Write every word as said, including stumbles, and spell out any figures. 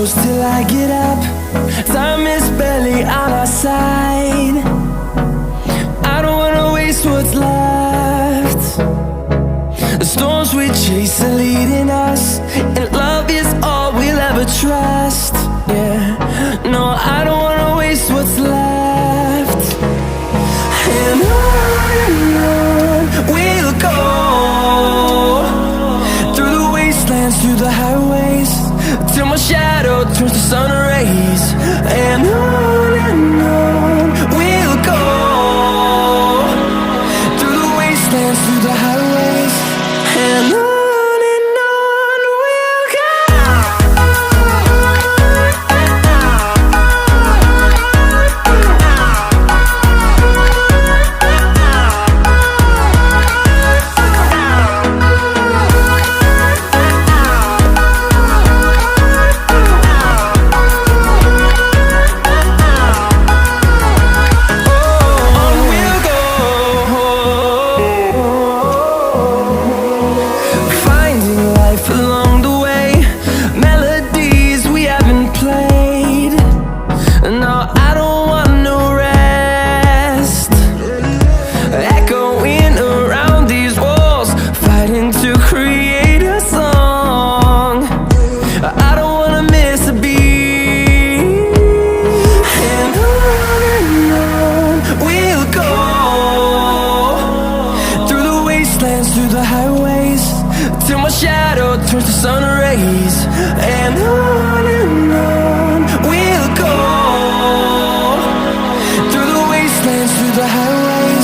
Till I get up, time is barely on our side. I don't wanna waste what's left. The storms we chase are leading us, and love is all we'll ever trust. Yeah, no, I don't wanna waste what's left. And on and on we'll go, through the wastelands, through the highways, till my shadow turns to sun rays. And on and on we'll go, through the wastelands, through the highways, and on and on we'll go. On we'll go, finding life along the way, melodies we haven't played. No, I don't want no rest. Echoing around these walls, fighting to create a song. I don't wanna miss a beat. And on and on we'll go, through the wastelands, through the highways, till my shadow turns to sun rays. And on and on we'll go, through the wastelands, through the highways.